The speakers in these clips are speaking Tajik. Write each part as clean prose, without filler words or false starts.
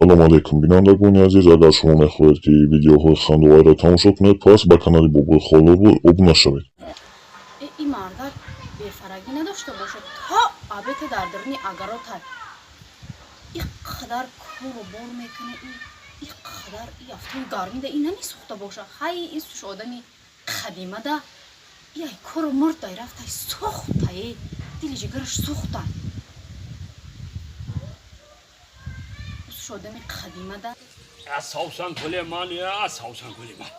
Салом алейкум, бинандагони азиз. Агар шумо мехоҳед, ки видеоҳои хандоварро тамошо кунед, пас ба канали Бобои Холобой обуна шавед. Ин мардак бефарагӣ надошта бошад, то абета дар даруни агаротай и қадар кору бор мекунад, и қадар и афтои гармида и намесӯхта бошад. Хай, ин суш одами қадимада и ай кору мурдай рафтай, сӯхтае, дили ҷигараш сӯхтай. Суш одами қадимада. Савсан гули ман, я савсан гули ман,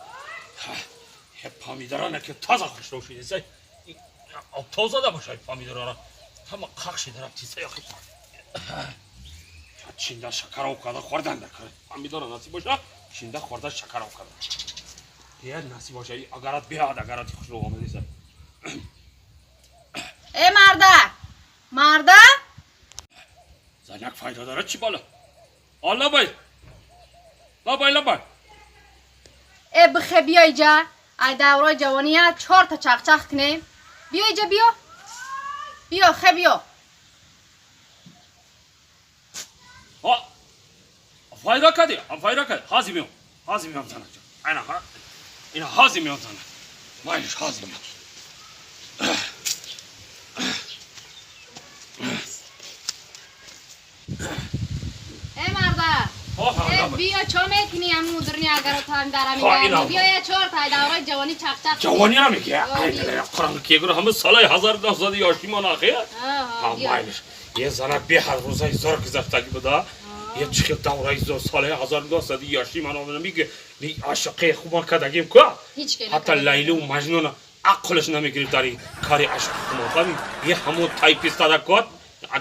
помидорана ки таза хушрӯ шудесай, об тоза да бошад, помидорара ҳама қақ шида рафтиса. Чинда шакаров карда хӯрдан дар помидора насиб боша, чинда хӯрда шакаров карда я насиб боша, агарат биҳад, агарати хушрӯ омадеса. Э, марда, марда! Заняк файда дорад, чӣ бала? Лабай, лабай, лабай. Э, бихе, биё иҷа, ай даврои ҷавония чорта чақчақ кунем. Биё иҷа, биё, биё, хе, биё. Файда кардӣ, файда кардӣ. Ҳази меом, ҳази меом, занак ҷон. Айна ина ҳази меом, занак, майлиш, ҳази меом. Э, марда, э, биё, чо мекунӣ ҳамун мудирни агаротам дар ҳамин? Биё, я чорта ай даврои ҷавонӣ чақчақ. Ҷавониро мегӯя? Қуран кегур, ҳама солаи 1900 ёшимон ахия. Майлиш, е занак, беҳад рӯзаи зор гузаштагӣ буда. Е, чӣ хел давраи зор, солаи 1900 ёши ман омадам, миги ошиқи хубон кардагим ку, ҳатта Лайлу Маҷнуна ақлаш намегирифт дар ин кори ошиқи хумон, фаҳмид? Е, ҳамон тай пистада кот,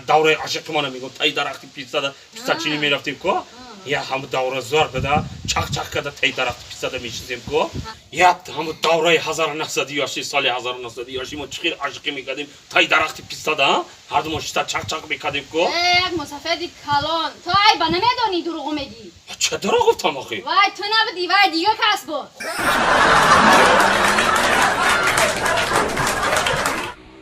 давраи ошиқи мана мегӯм, таи дарахти пистада пистачинӣ мерафтем ку. Я, ҳамун давра зор буда, чақ-чақ карда таи дарахти пистада мешизем ку. Я, ҳамун давраи 1900 ёши, соли 1900 ёши мо чӣ хел ошиқӣ мекардем таи дарахти пистада, ҳардумон шита чақ-чақ мекардем ку. Як мусафеди калон, ту айба намедонӣ, дурӯғ мегӣ. Ча дурӯғ гуфтам охи? Вай, ту набудӣ, вай дига кас буд.